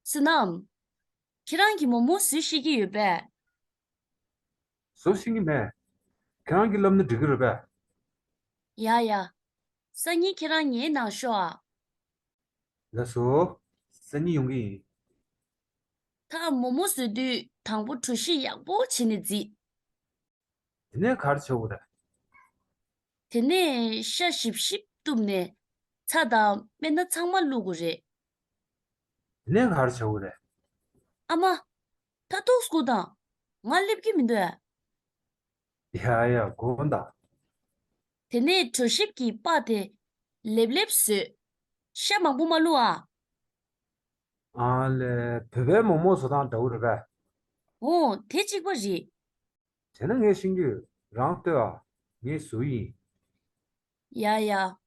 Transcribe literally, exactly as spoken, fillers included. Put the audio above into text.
བསོད་ནམས། ཁྱེད་རང་གིས་མོག་མོག་བཟོ་ཤེས་ཀྱི་ཡོད་པས། བཟོ་ཤེས་ཀྱི་མེད། ཁྱེད་རང་གིས་བསླབ་ན་འགྲིག་གི་རེད་པས། ཡ་ཡ། སང་ཉིན་ཁྱེད་རང་ངའི་ནང་ཤོག་ཨ། ལགས་སོ། སང་ཉིན་ཡོང་གི་ཡིན། ད་མོག་མོག་བཟོ་དུས་དང་པོ་གྲོ་ཞིབ་ཡག་པོ་བྱས་ནས་བརྫིས། དེ་ནས་ག་རེ་བྱེད་དགོས་རེད། དེ་ནས་ཤ་ཞིབ་ཞིབ་གཏུབ་ནས་ཚྭ་དང་སྨན་སྣ་ཚང་མ་བླུགས་དགོས་རེད། དེ་ནས་ག་རེ་བྱེད་དགོས་རེད། ཨ་མ། ད་ཏོག་ཙམ་སྒུག་དང་། ང་སླེབས་ཀྱི་མི་འདུག་ཨ། ཡ་ཡ་སྒུག་དང་། དེ་ནས་གྲོ་ཞིབ་ཀྱི་པགས་དེ་ལེབ་ལེབ་བཟོས། ཤ་མང་པོ་མ་བླུགས་ཨ། ཨ་ལས། བོད་པའི་མོག་མོག་བཟོ་སྟངས་འདྲ་བོ་རེད་པས། འོ་དེ་གཅིག་པ་རེད། བྱས་ན་ངས་ཤེས་ཀྱི་ཡོད། རང་ལྟོས་ཨ། ངས་བཟོ་ཡི་ཡིན། ཡ་ཡ།